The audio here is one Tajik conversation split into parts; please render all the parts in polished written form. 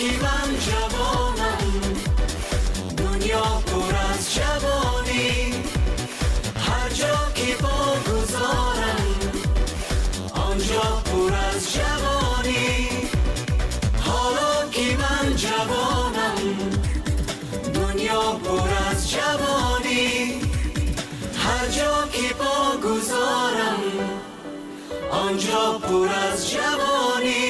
ки ман ҷавонам, дунё пур аз ҷавонӣ. Ҳар ҷо ки по гузорам, он ҷо пур аз ҷавонӣ. Ҳоло ки ман ҷавонам, дунё пур аз ҷавонӣ. Ҳар ҷо ки по гузорам, он ҷо пур аз ҷавонӣ.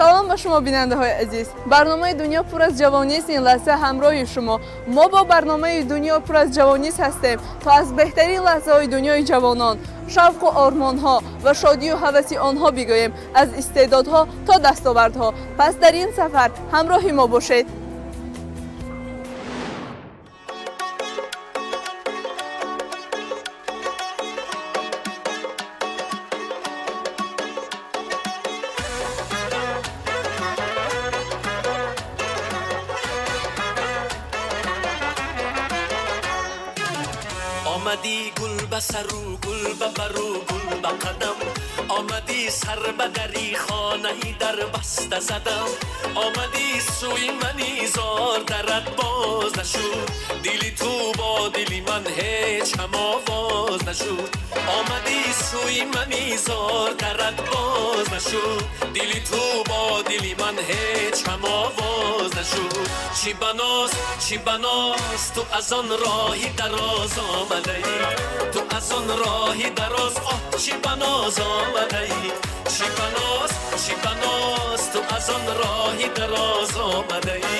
Салом ба шумо, бинандаҳои азиз. Барномаи «Дунё пур аз ҷавонист» ин лаҳза ҳамроҳи шумо. Мо бо барномаи «Дунё пур аз ҷавонист» ҳастем, то аз беҳтарин лаҳзаҳои дунёи ҷавонон, шавқу ормонҳо ва шодию ҳаваси онҳо бигӯем, аз истеъдодҳо то дастовардҳо. Пас дар ин сафар ҳамроҳи мо бошед. Омадӣ, гул ба сару, гул ба бару, гул ба қадам. Омадӣ, сар ба дари хонаи дар баста задам. Омадӣ сӯи мани зор, дарат боз нашуд. Дили ту бо дили ман ҳеҷ ҳамовоз нашуд. Омадӣ сӯи мани зор, дарат боз нашуд. Дили ту бо дили ман ҳеҷ ҳамовоз нашуд. Чӣ баноз, чӣ баноз, ту аз он роҳи дароз омадаӣ. Ту аз он роҳи дароз, оҳ, чӣ баноз омадаӣ. Чӣ баноз, чӣ баноз, ту аз он роҳи дароз омадаӣ.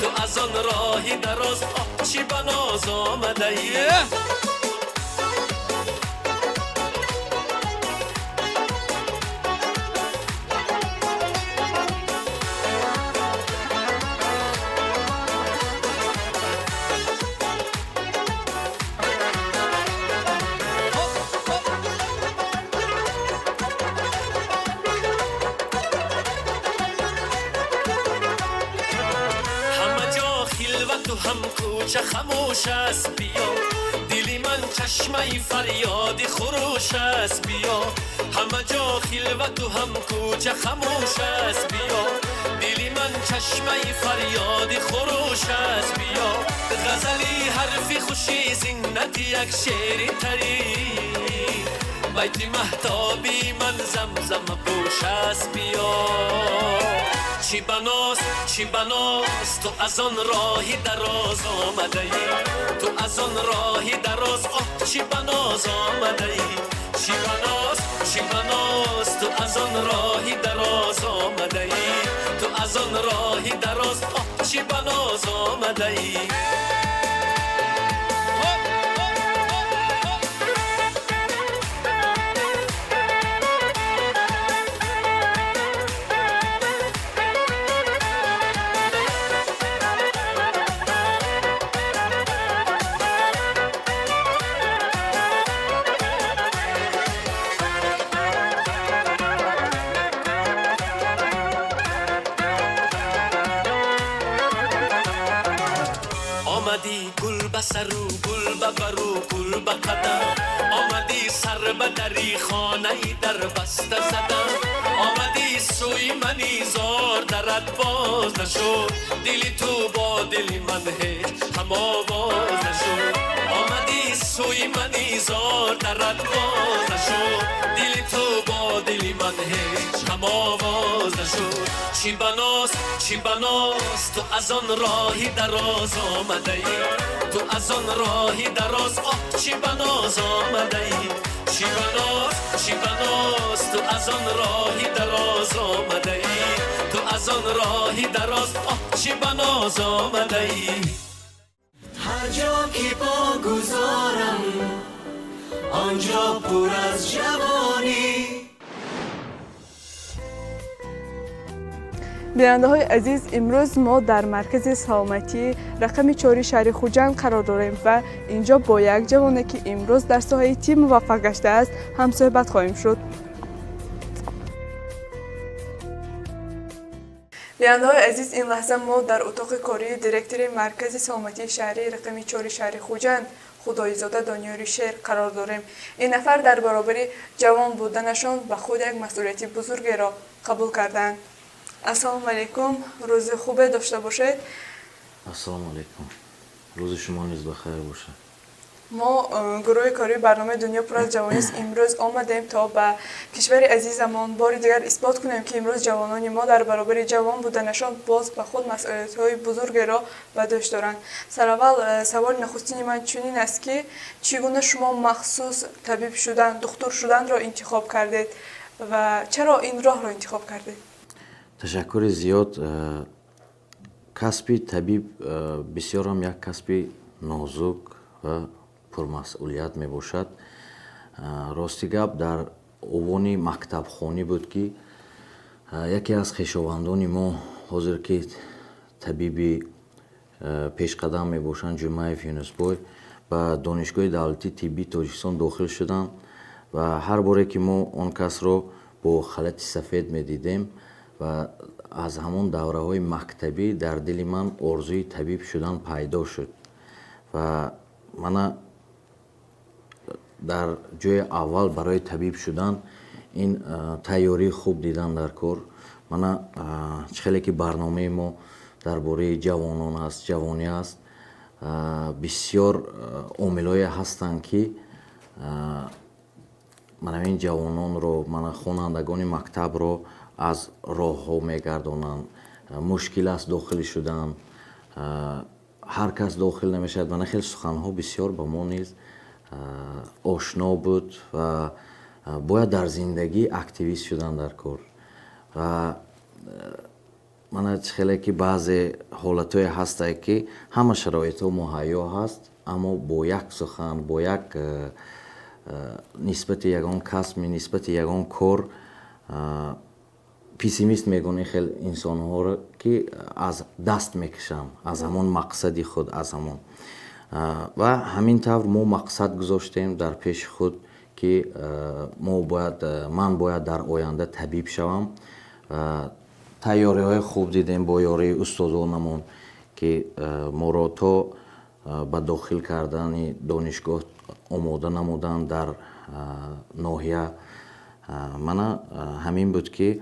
Ту аз он роҳи дароз, оҳ, чӣ баноз омадаӣ. Ҳама ҷо хилвату ҳам кӯча хамӯш аст, биё. Дили ман чашмаи фарёди хуруш аст, биё. Ҳама ҷо хилвату ҳам кӯча хамӯш аст, биё. Дили ман чашмаи фарёди хуруш аст, биё. Ғазали ҳарфи хуши, зиннати як шеъри тарӣ. Байти маҳтоби ман замзама пӯш аст, биё. Чӣ баноз, чӣ баноз, ту аз он роҳи дароз омадаӣ. Ту аз он роҳи дароз, оҳ, чӣ баноз омадаӣ. Чӣ баноз, чӣ баноз, ту аз он роҳи дароз омадаӣ. Ту аз он роҳи дароз, оҳ, чӣ баноз омадаӣ. Омадӣ, гул ба сару, гул ба бару, гул ба қадам. Омадӣ, сар ба дари хонаи дар баста задам. Омадӣ сӯи мани зор, дарат боз нашуд. Дили ту бо дили ман ҳеҷ ҳамовоз нашуд. Омадӣ сӯи мани зор, дарат боз нашуд. Дили ту бо дили ман ҳеҷ ҳамовоз нашуд. Чӣ баноз, чӣ баноз, ту аз он роҳи дароз омадаӣ. Ту аз он роҳи дароз, оҳ, чӣ баноз омадаӣ. Чӣ баноз, чӣ баноз, ту аз он роҳи дароз омадаӣ. Ту аз он роҳи дароз, оҳ, чӣ баноз омадаӣ. Ҳар ҷо ки по гузорам, он ҷо пур аз ҷавонӣ. Бинандаҳои азиз, имрӯз мо дар маркази саломатӣ рақами 4 шаҳри Хуҷанд қарор дорем ва инҷо бо як ҷавоне, ки имрӯз дар соҳаи тиб муваффақ гаштааст, ҳамсӯҳбат хоҳем шуд. Бинандаҳои азиз, ин лаҳза мо дар утоқи кории директори маркази саломатии шаҳрии рақами 4 шаҳри Хуҷанд, Худоизода Дониёри Шер, қарор дорем. Ин нафар дар баробари ҷавон буданашон ба худ як масъулияти бузургеро қабул карданд. Ассалому алайкум, рӯзи хубе дошта бошед. Ассалому алайкум, рӯзи шумо низ бахайр бошад. Мо, гурӯҳи кории барномаи «Дунё пур аз ҷавонист», имрӯз омадем, то ба кишвари азизамон бори дигар исбот кунем, ки имрӯз ҷавонони мо дар баробари ҷавон буданашон боз ба худ масъулиятҳои бузургеро ба дӯш доранд. Сараввал, саволи нахустини ман чунин аст, ки чӣ гуна шумо махсус табиб шудан, духтур шуданро интихоб кардед ва чаро ин роҳро интихоб кардед? Ташаккури зиёд. Касби табиб бисёрам як касби нозук ва пурмасъулият мебошад. Рости гап, дар овони мактабхонӣ буд, ки яке аз хешовандони мо, ҳозир ки табиби пешқадам мебошанд, Ҷумаев Юнусбой, ба Донишгоҳи давлатии тиббии Тоҷикистон дохил шуданд ва ҳар боре ки мо он касро бо халати сафед медидем ва аз ҳамон давраҳои мактабӣ дар дили ман орзуи табиб шудан пайдо шуд. Ва мана дар ҷои аввал барои табиб шудан ин тайёрии хуб дидан дар кор. Мана чӣ хеле ки барномаи мо дар бораи ҷавонон аст, ҷавонӣ аст, бисёр омилҳое ҳастанд, ки мана ин ҷавононро, мана хонандагони мактабро аз роҳҳо мегардонанд. Мушкил аст дохил шудан, ҳар кас дохил намешавад. Мана хеле суханҳо бисёр ба мо низ ошно буд ва бояд дар зиндагӣ активист шудан дар кор. Ва мана чӣ хеле ки баъзе ҳолатҳое ҳастае, ки ҳама шароитҳо муҳайё ҳаст, аммо бо як сухан, бо як нисбати ягон касби, нисбати ягон кор пессимист мегӯн, ин хел инсонҳоро, ки аз даст мекашанд аз ҳамон мақсади худ, аз ҳамон. Ва ҳамин тавр мо мақсад гузоштем дар пеши худ, ки мо бояд, ман бояд дар оянда табиб шавам. Тайёриҳои хуб дидем бо ёрии устозонамон, ки моро то ба дохил кардани донишгоҳ омода намуданд дар ноҳия. Мана ҳамин буд, ки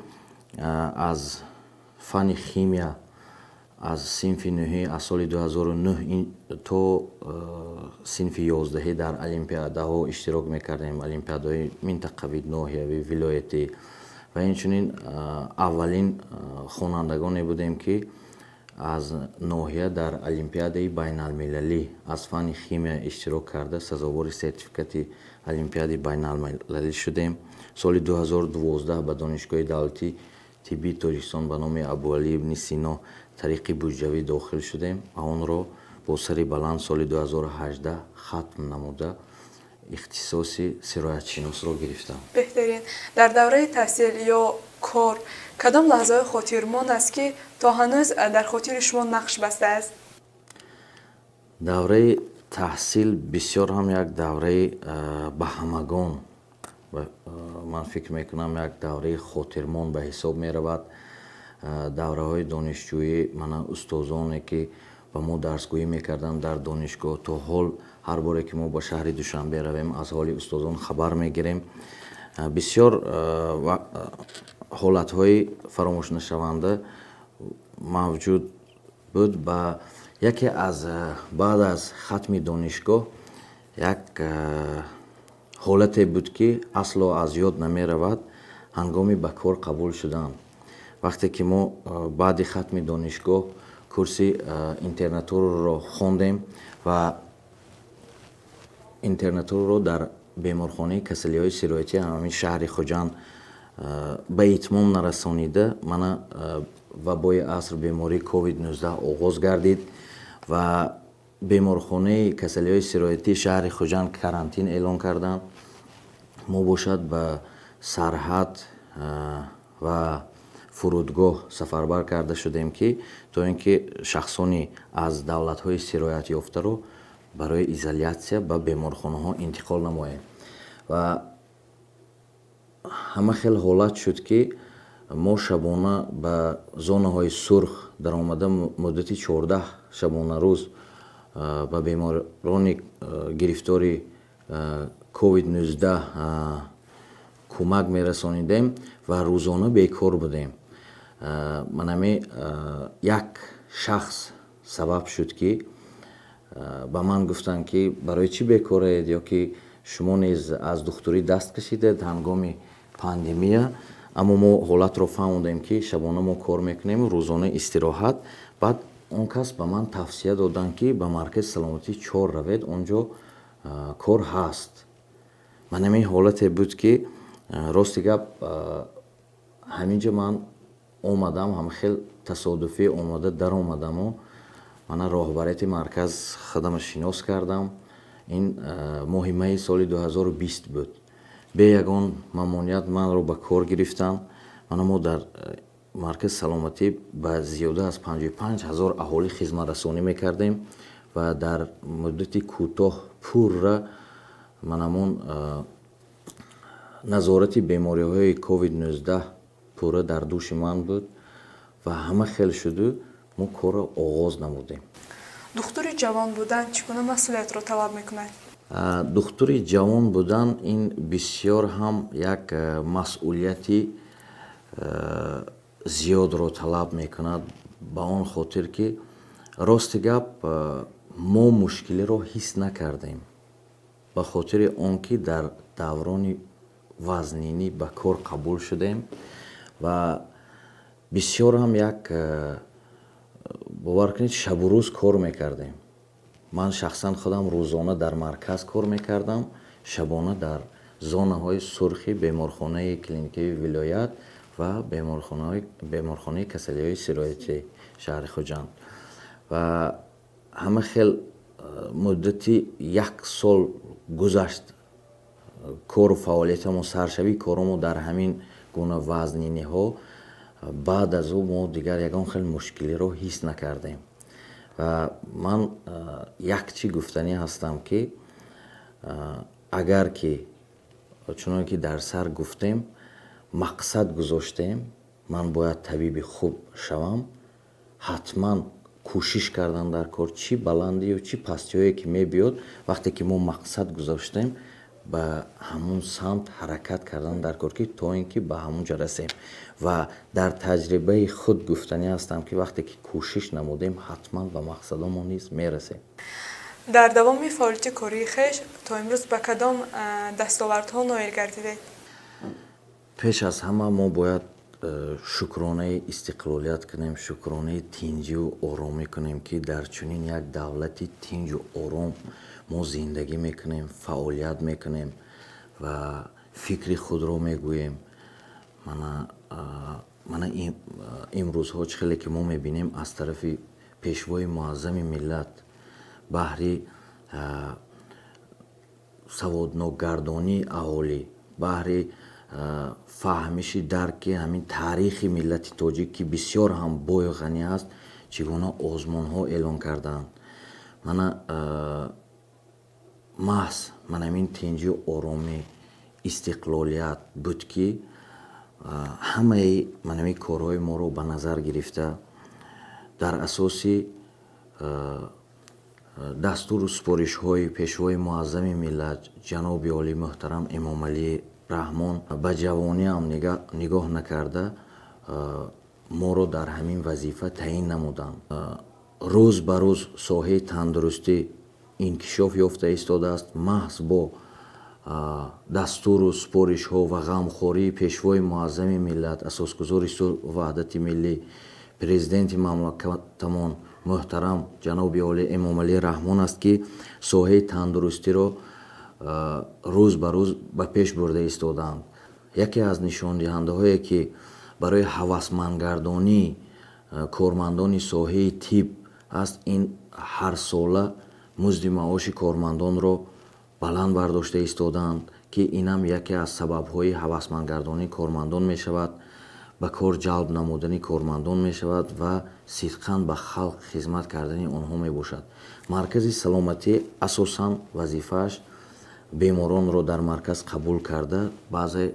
аз фанни химия аз синфи нӯҳӣ, аз соли 2009 то синфи 11-ҳӣ дар олимпиадаҳо иштирок мекардем, олимпиадаҳои минтақавӣ, ноҳиявӣ, вилоятӣ ва инчунин аввалин хонандагоне будем, ки аз ноҳия дар олимпиадаи байналмилалӣ аз фанни химия иштирок карда, сазовори сертификати олимпиадаи байналмилалӣ шудем. Соли 2012 ба Донишгоҳи давлатии тиббии Тоҷикистон ба номи Абуалӣ ибни Сино тариқи буҷавӣ дохил шудем ва онро бо сари баланд соли 2018 хатм намуда, ихтисоси сироятшиносро гирифтам. Беҳтарин. Дар давраи таҳсил ё кор кадом лаҳзаҳои хотирмон аст, ки то ҳанӯз дар хотири шумо нақш бастааст? Давраи таҳсил бисёр ҳам як давраи ба ҳамагон, ман фикр мекунам, як давраи хотирмон ба ҳисоб меравад. Давраҳои донишҷӯӣ, мана устозоне, ки ба мо дарсгӯӣ мекарданд дар донишгоҳ, то ҳол ҳар боре ки мо ба шаҳри Душанбе равем, аз ҳоли устозон хабар мегирем. Бисёр ҳолатҳои фаромӯшнашаванда мавҷуд буд. Ба яке аз баъд аз хатми донишгоҳ як ҳолате буд, ки асло аз ёд намеравад. Ҳангоми ба кор қабул шудан, вақте ки мо баъди хатми донишгоҳ курси интернатураро хондем ва интернатураро дар беморхонаи касалиҳои сироятии ҳамин шаҳри Хуҷанд ба итмом нарасонида, мана вабои аср, бемории COVID-19 оғоз гардид ва беморхонаи касалиҳои сироятии шаҳри Хуҷанд карантин эълон карданд. Мо бошад ба сарҳад ва фурудгоҳ сафарбар карда шудем, ки то ин ки шахсони аз давлатҳои сироятёфтаро барои изолятсия ба беморхонаҳо интиқол намоем. Ва ҳама хел ҳолат шуд, ки мо шабона ба зонаҳои сурх даромада, муддати 14 шабонарӯз ба беморони гирифтори COVID-19 кӯмак мерасонидем ва рӯзона бекор будем. Манами як шахс сабаб шуд, ки ба ман гуфтанд, ки барои чӣ бекоред ё ки шумо низ аз духтурӣ даст кашидед ҳангоми пандемия. Аммо мо ҳолатро фаҳмодем, ки шабона мо кор мекунем, рӯзона истироҳат. Баъд он кас ба ман тавсия доданд, ки ба маркази саломатии чор равед, он ҷо кор ҳаст. Ман ҳамин ҳолате буд, ки рости гап, ҳамин ҷо ман омадам, ҳама хел тасодуфӣ омада даромадаму мана роҳбарияти марказ худама шинос кардам. Ин моҳи майи соли 2020 буд. Бе ягон мамоният манро ба кор гирифтанд. Мана мо дар маркази саломатӣ ба зиёда аз 55 ҳазор аҳолӣ хизматрасонӣ мекардем ва дар муддати кӯтоҳ пурра манамон назорати бемориҳои COVID-19 пурра дар дӯши ман буд ва ҳама хел шуду мо корро оғоз намудем. Духтури ҷавон будан чӣ гуна масъулиятро талаб мекунад? Духтури ҷавон будан ин бисёр ҳам як масъулияти зиёдро талаб мекунад, ба он хотир ки, рости гап, мо мушкилиро ҳис накардем, ба хотири он ки дар даврони вазнинӣ ба кор қабул шудем ва бисёр ҳам як, бовар кунед, шабу рӯз кор мекардем. Ман шахсан худам рӯзона дар марказ кор мекардам, шабона дар зонаҳои сурхи беморхонаи клиникии вилоят ва беморхонаи касалиҳои сироятии шаҳри Хуҷанд. Ва ҳама хел муддати як сол гузашт кору фаъолиятамо, саршавии коромо дар ҳамин гуна вазниниҳо. Баъд аз ӯ мо дигар ягон хел мушкилиро ҳис накардем. Ва ман як чӣ гуфтанӣ ҳастам, ки агар ки, чуноне ки дар сар гуфтем, мақсад гузоштем, ман бояд табиби хуб шавам, ҳатман кӯшиш кардан дар кор, чӣ баландию чӣ пастиҳое ки мебиёд, вақте ки мо мақсад гузоштем, ба ҳамун самт ҳаракат кардан дар кор, ки то ин ки ба ҳамун ҷо расем. Ва дар таҷрибаи худ гуфтанӣ ҳастам, ки вақте ки кӯшиш намудем, ҳатман ба мақсадомон низ мерасем. Дар давоми фаъолияти кории хеш то имрӯз ба кадом дастовардҳо ноил гардидед? Пеш аз ҳама мо бояд шукронаи истиқлолият кунем, шукронаи тинҷиву оромӣ кунем, ки дар чунин як давлати тинҷу ором мо зиндагӣ мекунем, фаъолият мекунем ва фикри худро мегӯем. Мана имрӯзҳо чӣ хеле ки мо мебинем, аз тарафи Пешвои Муаззами миллат баҳри саводнокгардонии аҳолӣ, баҳри фаҳмиши дарки ҳамин таърихи миллати тоҷик, ки бисёр ҳам бою ғанӣ аст, чӣ гуна озмунҳо эълон карданд. Мана маҳз ман ҳамин тинҷию оромӣ, истиқлолият буд, ки ҳамаи ман ҳамин корҳои моро ба назар гирифта, дар асоси дастуру супоришҳои Пешвои Муаззами миллат, ҷаноби олӣ муҳтарам Эмомалӣ Раҳмон, ба ҷавониам нигоҳ накарда, моро дар ҳамин вазифа таъин намуданд. Рӯз ба рӯз соҳаи тандурустӣ инкишоф ёфта истодааст. Маҳз бо дастуру супоришҳо ва ғамхории Пешвои Муаззами миллат, Асосгузори сулҳу ваҳдати миллӣ, Президенти мамлакатамон муҳтарам ҷаноби олӣ Эмомалӣ Раҳмон аст, ки соҳаи тандурустиро рӯз ба рӯз ба пеш бурда истодаанд. Яке аз нишондиҳандаҳое, ки барои ҳавасмандгардонии кормандони соҳаи тиб аст, ин ҳарсола музди маоши кормандонро баланд бардошта истодаанд, ки инам яке аз сабабҳои ҳавасмандгардонии кормандон мешавад, ба кор ҷалб намудани кормандон мешавад ва сидқан ба халқ хизмат кардани онҳо мебошад. Маркази саломатӣ асосан вазифааш беморонро дар марказ қабул карда, баъзе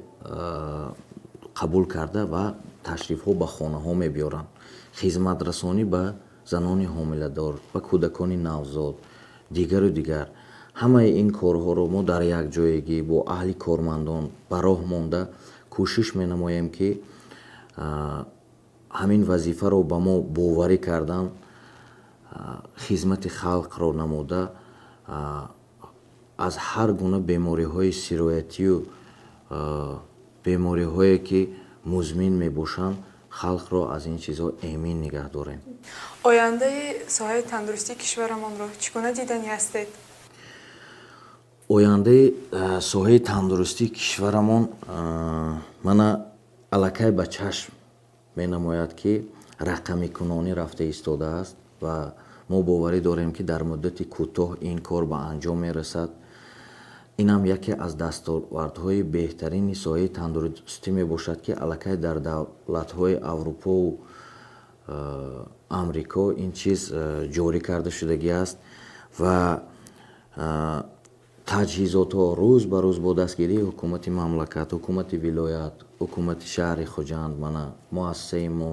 қабул карда ва ташрифҳо ба хонаҳо мебиёранд, хизматрасонӣ ба занони ҳомиладор, ба кӯдакони навзод, дигару дигар. Ҳамаи ин корҳоро мо дар якҷоягӣ бо аҳли кормандон ба роҳ монда кӯшиш менамоем, ки Ҳамин вазифаро ба мо боварӣ кардан, хизмати халқро намуда, аз ҳар гуна бемориҳои сироятию бемориҳое ки музмин мебошанд, халқро аз ин чизҳо эмин нигаҳ дорем. Ояндаи соҳаи тандурустии кишварамонро чӣ гуна диданӣ ҳастед? Ояндаи соҳаи тандурустии кишварамон мана аллакай ба чашм менамояд, ки рақамикунонӣ рафта истодааст ва мо боварӣ дорем, ки дар муддати кӯтоҳ ин кор ба анҷом мерасад. Инам яке аз дастовардҳои беҳтарини соҳаи тандурустӣ мебошад, ки аллакай дар давлатҳои Аврупову Амрико ин чиз ҷорӣ карда шудагӣ аст ва таҷҳизотҳо рӯз ба рӯз бо дастгирии ҳукумати мамлакат, ҳукумати вилоят, ҳукумати шаҳри Хуҷанд, мана муассисаи мо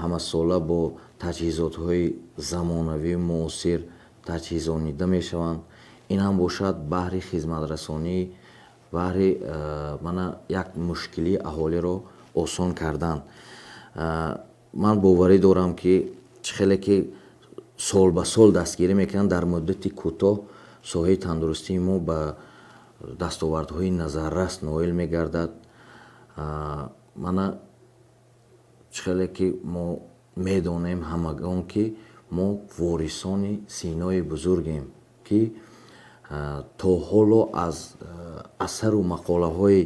ҳамасола бо таҷҳизотҳои замонавию муосир таҷҳизонида мешаванд. Ин ҳам бошад баҳри хизматрасонӣ, баҳри мана як мушкилии аҳолиро осон кардан. Ман боварӣ дорам, ки чӣ хеле ки сол ба сол дастгирӣ мекунанд, дар муддати кӯтоҳ соҳаи тандурустии мо ба дастовардҳои назаррас ноил мегардад. Мана чӣ хеле ки мо медонем ҳамагон, ки мо ворисони Синои бузургем, ки то ҳоло аз асару мақолаҳои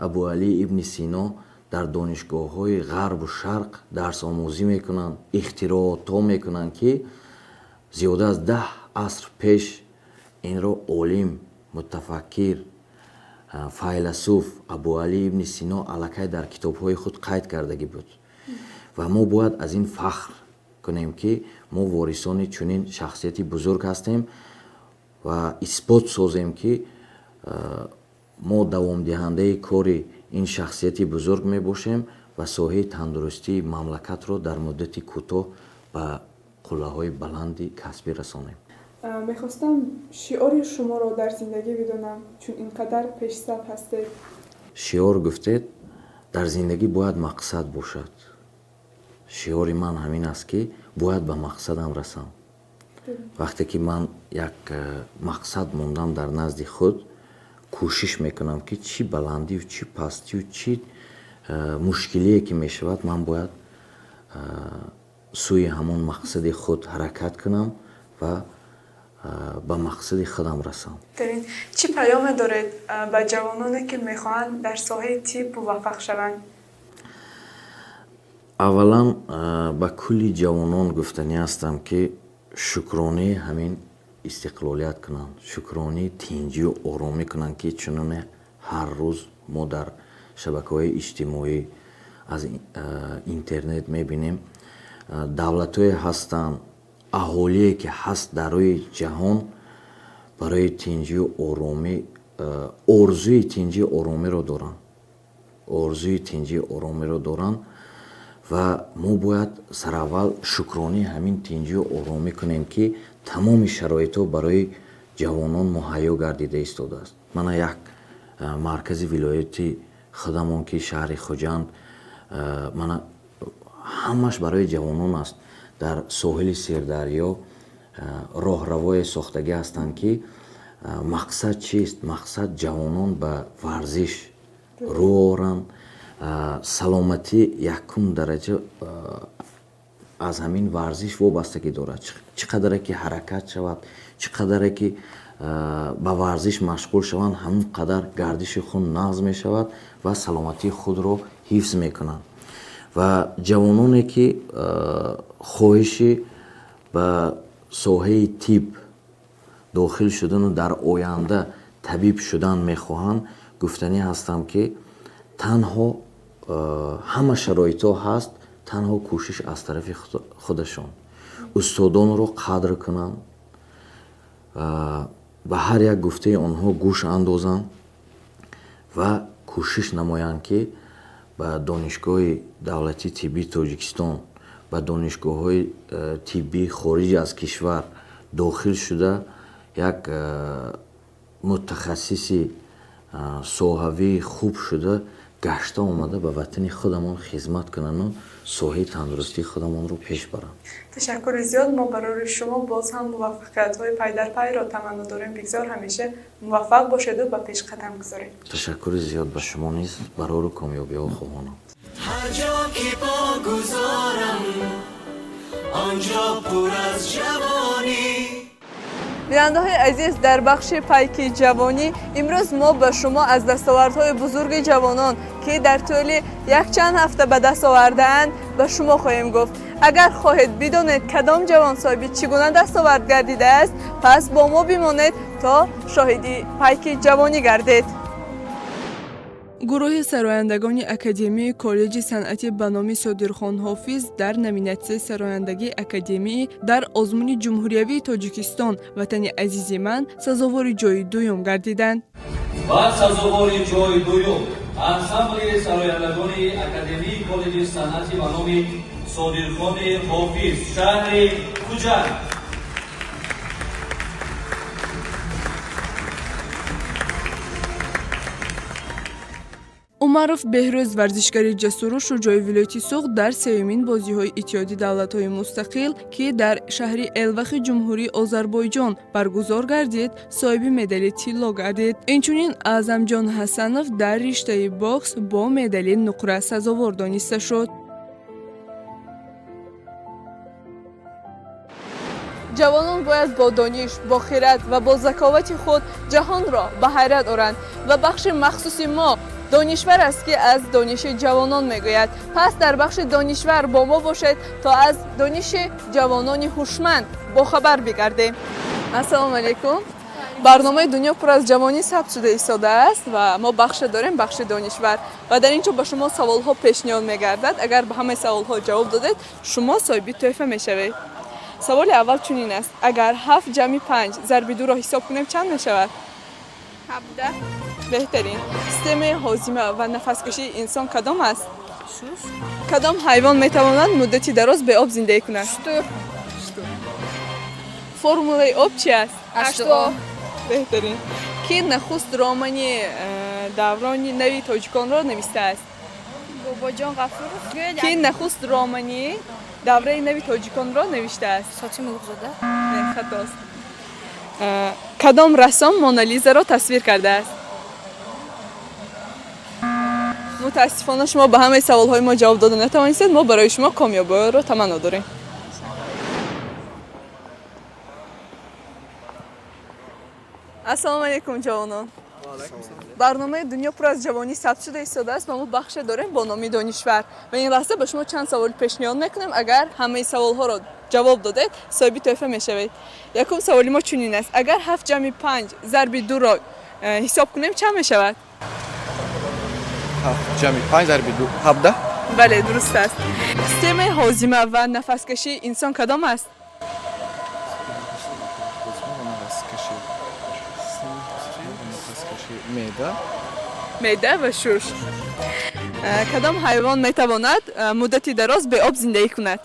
Абуалӣ ибни Сино дар донишгоҳҳои Ғарбу Шарқ дарсомӯзӣ мекунанд, ихтироотҳо мекунанд, ки зиёда аз 10 аср пеш инро олим, мутафаккир, файласуф Абуалӣ ибни Сино аллакай дар китобҳои худ қайд кардагӣ буд. Ва мо бояд аз ин фахр кунем, ки мо ворисони чунин шахсияти бузург ҳастем ва исбот созем, ки мо давомдиҳандаи кори ин шахсияти бузург мебошем ва соҳаи тандурустии мамлакатро дар муддати кӯтоҳ ба қуллаҳои баланди касбӣ расонем. Мехостам шиори шуморо дар зиндагӣ бидонам, чун ин қадар пешсаф ҳастед. Шиор гуфтед, дар зиндагӣ бояд мақсад бошад. Шиори ман ҳамин аст, ки бояд ба мақсадам расам. Вақте ки ман як мақсад мондам дар назди худ, кӯшиш мекунам, ки чӣ баландию чӣ пастию чӣ мушкилие ки мешавад, ман бояд сӯи ҳамон мақсади худ ҳаракат кунам ва ба мақсади худам расам. Чӣ паёме доред ба ҷавононе, ки мехоҳанд дар соҳаи тиб муваффақ шаванд? Аввалан, ба кулли ҷавонон гуфтанӣ ҳастам, ки шукронии ҳамин истиқлолият кунанд, шукронии тинҷию оромӣ кунанд, ки чуноне ҳар рӯз мо дар шабакаҳои иҷтимоӣ, аз интернет мебинем, давлатҳое ҳастанд, аҳолие ки ҳаст дар рӯи ҷаҳон, барои тинҷию оромӣ орзуи тинҷию оромиро доранд, орзуи тинҷию оромиро доранд. Ва мо бояд сараввал шукронии ҳамин тинҷию оромӣ кунем, ки тамоми шароитҳо барои ҷавонон муҳайё гардида истодааст. Мана як маркази вилояти худамон, ки шаҳри Хуҷанд, мана ҳамаш барои ҷавонон аст. Дар соҳили Сирдарё роҳравое сохтагӣ ҳастанд, ки мақсад чист? Мақсад ҷавонон ба варзиш рӯ оранд. Саломатӣ якум дараҷа аз ҳамин варзиш вобастагӣ дорад. Чӣ қадаре ки ҳаракат шавад, чӣ қадаре ки ба варзиш машғул шаванд, ҳамон қадар гардиши хун нағз мешавад ва саломатии худро ҳифз мекунанд. Ва ҷавононе ки хоҳиши ба соҳаи тиб дохил шудану дар оянда табиб шудан мехоҳанд, гуфтанӣ ҳастам, ки танҳо ҳама шароитҳо ҳаст, танҳо кӯшиш аз тарафи худашон, устодонро қадр кунанд, ба ҳар як гуфтаи онҳо гӯш андозанд ва кӯшиш намоянд, ки ба Донишгоҳи давлатии тиббии Тоҷикистон, ба донишгоҳҳои тиббии хориҷ аз кишвар дохил шуда, як мутахассиси соҳавии хуб шуда, Гашта омада ба ватани худамон хизмат кунану соҳаи тандурустии худамонро пеш баранд. Ташаккури зиёд. Мо барои шумо боз ҳам муваффақиятҳои пайдарпайро таманно дорем. Бигзор ҳамеша муваффақ бошеду ба пеш қадам гузоред. Ташаккури зиёд ба шумо низ, барору комёбиҳо хоҳонам. Ҳар ҷо ки по гузорам, он ҷо пур аз ҷавонӣ. Бинандаҳои азиз, дар бахши Пайки ҷавонӣ имрӯз мо ба шумо аз дастовардҳои бузурги ҷавонон, ки дар тӯли якчанд ҳафта ба даст овардаанд, ба шумо хоҳем гуфт. Агар хоҳед бидонед, кадом ҷавон соҳиби чӣ гуна дастовард гардидааст, пас бо мо бимонед, то шоҳиди Пайки ҷавонӣ гардед. Гурӯҳи сарояндагони Академияи коллеҷи санъатӣ ба номи Содирхон Ҳофиз дар номинатсияи сарояндагии академӣ дар озмуни ҷумҳуриявии Тоҷикистон «Ватани азизи ман» сазовори ҷои дуюм гардиданд. Ва сазовори ҷои дуюм ансамбли сарояндагони Академияи коллеҷи санъати ба номи Содирхони Ҳофиз, шаҳри Хуҷанд. Умаров Беҳрӯз, варзишгари ҷасуру шуҷои вилояти Суғд, дар сеюмин бозиҳои Иттиҳоди давлатҳои мустақил, ки дар шаҳри Элвахи Ҷумҳурии Озарбойҷон баргузор гардид, соҳиби медали тилло гардид. Инчунин Аъзамҷон Ҳасанов дар риштаи бокс бо медали нуқра сазовор дониста шуд. Ҷавонон бояд бо дониш, бо хирад ва бо заковати худ ҷаҳонро ба ҳайрат оранд ва бахши махсуси мо Донишвар аст, ки аз дониши ҷавонон мегӯяд. Пас дар бахши Донишвар бо мо бошед, то аз дониши ҷавонони ҳушманд бохабар бигардем. Ассалому алайкум. Барномаи «Дунё пур аз ҷавонӣ» сабт шуда истодааст ва мо бахше дорем, бахши Донишвар, ва дар ин ҷо ба шумо саволҳо пешниҳод мегардад. Агар ба ҳамаи саволҳо ҷавоб додед, шумо соҳиби тӯҳфа мешавед. Саволи аввал чунин аст: агар ҳафт ҷамъи панҷ зарби дуро ҳисоб кунем, чанд мешавад? 17. Беҳтарин. Системаи ҳозима ва нафаскашии инсон кадом аст? Шуш. Кадом ҳайвон метавонад муддати дароз беоб зиндагӣ кунад? Шутур. Формулаи об чи аст? H2O. Беҳтарин. Ки нахуст романи даврони нави тоҷиконро навистааст? Бобоҷон Ғафуров. Ки нахуст романи давраи нави тоҷиконро навиштааст? Сотим Улуғзода. Не, хатост. Кадом рассом Монализаро тасвир кардааст? Мутаассифона, шумо ба ҳамаи саволҳои мо ҷавоб дода натавонистед. Мо барои шумо комёбиро таманно дорем. Ассалому алайкум, ҷавонон. Барномаи «Дунё пур аз ҷавонӣ» сабт шуда истодааст ва мо бахше дорем бо номи Донишвар ва ин лаҳза ба шумо чанд савол пешниҳод мекунем. Агар ҳамаи саволҳоро ҷавоб додед, соҳиби тӯҳфа мешавед. Якум саволи мо чунин аст: агар ҳафт ҷамъи панҷ зарби дуро ҳисоб кунем, чанд мешавад? Ҳафт ҷамъи панҷ зарби ду, 17. Бале, дуруст аст. Системаи ҳозима ва нафаскашии инсон кадом аст? Нафаскашӣ, меъда. Меъда ва шуш. Кадом ҳайвон метавонад муддати дароз беоб зиндагӣ кунад?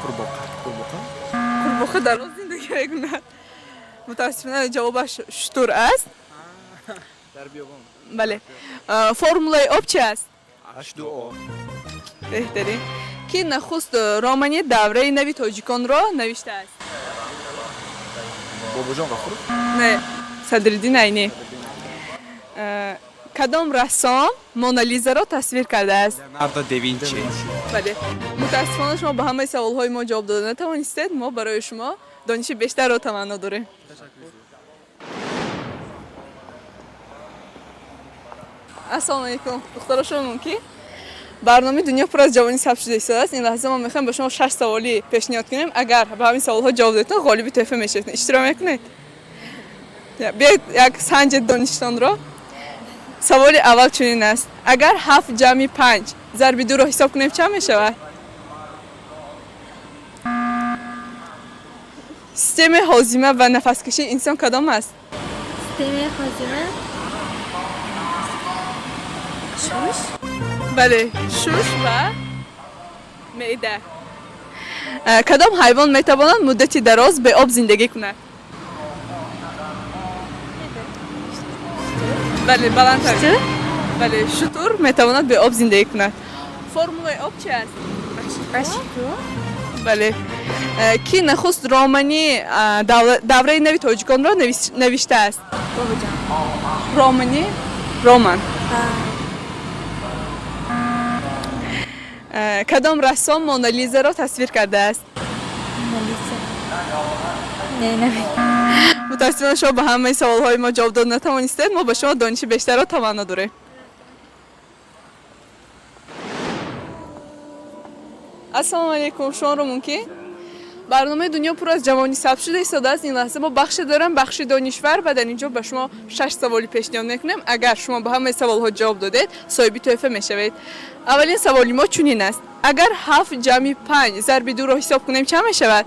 Қурбоқа, қурбоқа. Қурбоқа дароз зиндагӣ мекунад? Мутаассифона, ҷавобаш шутур аст. Дар биёбон. Бале. Формулаи об чи аст? H2O. Беҳтарин. Ки нахуст романи давраи нави тоҷиконро навиштааст? Бобоҷон Ғафуров. Не, Садриддин Айнӣ. Кадом рассом Монализаро тасвир кардааст? Леонардо да Винчи. Бале. Мутаассифона, шумо ба ҳамаи саволҳои мо ҷавоб дода натавонистед. Мо барои шумо дониши бештарро таманно дорем. Ассалому алайкум, духтаро. Шумо мумкин? Барномаи «Дунё пур аз ҷавонӣ» сабт шуда истодааст. Ин лаҳза мо мехоҳем ба шумо шаш саволӣ пешниҳод кунем. Агар ба ҳамин саволҳо ҷавоб додетон, ғолиби тӯҳфа мешавед. Иштирок мекунед? Биёед, як санҷед доништонро. Саволи аввал чунин аст: агар ҳафт ҷамъи панҷ зарби дуро ҳисоб кунем, чанд мешавад? Системаи ҳозима ва нафаскашии инсон кадом аст? Системаи ҳозима, шуш. Бале, шуш ва меъда. Кадом ҳайвон метавонад муддати дароз беоб зиндагӣ кунад? Бале, баландтар. Бале, шутур метавонад бе об зиндагӣ кунад. Формулаи об чи аст? Бале. Ки нахуст романи давраи нави тоҷиконро навиштааст? Романи роман. Кадом рассом Монализаро тасвир кардааст? Мутаассифона, шумо ба ҳамаи саволҳои мо ҷавоб дод натавонистед. Мо ба шумо дониши бештарро таманно дорем. Ассалому алайкум, шуморо мумкин? Барномаи «Дунё пур аз ҷавонӣ» сабт шуда истодааст. Ин лаҳза мо бахше дорам, бахши донишвар, ва дар ин ҷо ба шумо шаш саволи пешниҳод мекунем. Агар шумо ба ҳамаи саволҳо ҷавоб додед, соҳиби тӯҳфа мешавед. Аввалин саволи мо чунин аст: агар ҳафт ҷамъи панҷ зарби дуро ҳисоб кунем, чанд мешавад?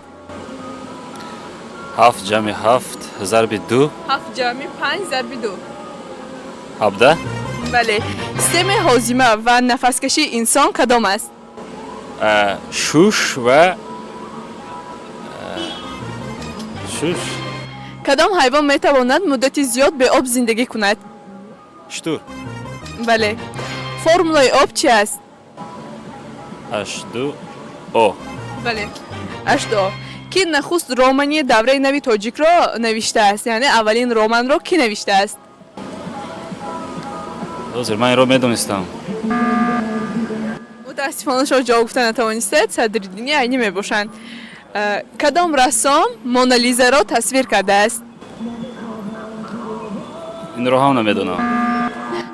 Ҳафт ҷамъи ҳафт зарби ду. Ҳафт ҷамъи панҷ зарби ду. 17. Бале. Системаи ҳозима ва нафаскашии инсон кадом аст? Шуш ва шуш. Кадом ҳайвон метавонад муддати зиёд беоб зиндагӣ кунад? Шутур. Бале. Формулаи об чи аст? H2O. Бале, H2O. Ки нахуст романи давраи нави тоҷикро навиштааст, яъне аввалин романро кӣ навиштааст? Ҳозир ман инро медонистам. Мутаассифона, шумо ҷавоб гуфта натавонистед. Садриддини Айнӣ мебошанд. Кадом рассом Монализаро тасвир кардааст? Инро ҳам намедонам.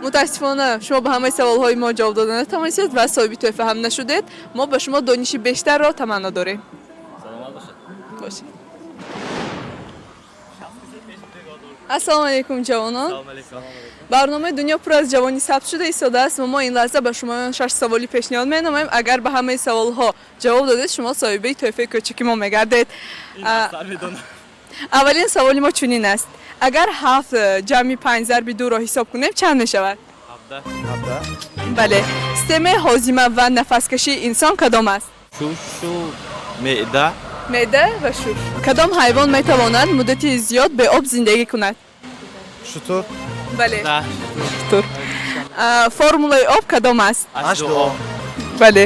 Мутаассифона, шумо ба ҳамаи саволҳои мо ҷавоб дода натавонистед ва соҳиби тӯҳфа ҳам нашудед. Мо ба шумо дониши бештарро таманно дорем. Саломат бошед. Бошед. Ассалому алайкум, ҷавонон. Барномаи «Дунё пур аз ҷавонӣ» сабт шуда истодааст ва мо ин лаҳза ба шумо шаш саволи пешниҳод менамоем. Агар ба ҳамаи саволҳо ҷавоб додед, шумо соҳиби тӯҳфаи кӯчаки мо мегардед. Аввалин саволи мо чунин аст: агар ҳафт ҷамъи панҷ зарби дуро ҳисоб кунем, чанд мешавад? Бале. Системаи ҳозима ва нафаскашии инсон кадом аст? Шушу меъда. Меъда ва шуш. Кадом ҳайвон метавонад муддати зиёд беоб зиндагӣ кунад? Шутур. Бале, шутур. Формулаи об кадом аст? H2O. Бале.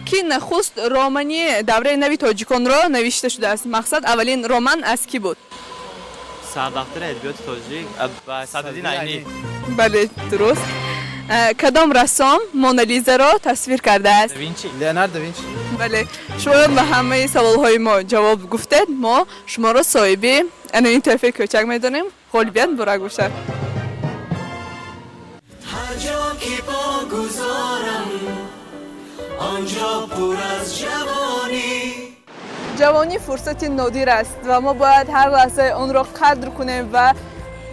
Ки нахуст романи давраи нави тоҷиконро навишта шудааст? Мақсад, аввалин роман аз кӣ буд? Сардафтари адабиёти тоҷик Садриддин Айнӣ. Бале, дуруст. Кадом рассом Монализаро тасвир кардааст? Винчи. Леонардо Винчи. Бале, шумо ба ҳамаи саволҳои мо ҷавоб гуфтед. Мо шуморо соҳиби ана ин тӯҳфаи кӯчак медонем. Ғолибият муборак бошад. Ҳар ҷо ки по гузорам, он ҷо пур аз ҷавонӣ. Ҷавонӣ фурсати нодир аст ва мо бояд ҳар лаҳзаи онро қадр кунем ва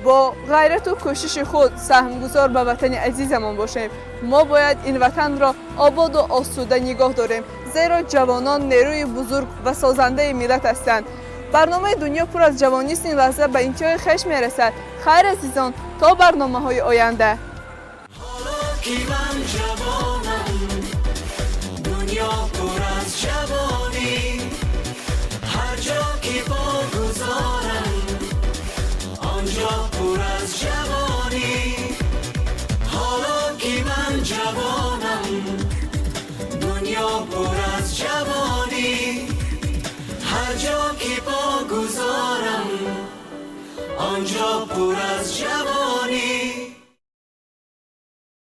бо ғайрату кӯшиши худ саҳмгузор ба ватани азизамон бошем. Мо бояд ин ватанро ободу осуда нигоҳ дорем, зеро ҷавонон нерӯи бузург ва созандаи миллат ҳастанд. Барномаи «Дунё пур аз ҷавонист» ин лаҳза ба интиҳои хеш мерасад. Хайр, азизон, то барномаҳои оянда. Ҳоло ки ман ҷавонам, дунё пур аз ҷавонӣ. Ҳар ҷо ки по гузорам, он ҷо пур аз ҷавонӣ. Ҳоло ки ман ҷавонам, дунё пур аз ҷавонӣ. Ҳар ҷо ки по гузорам, он ҷо пур аз ҷавонӣ.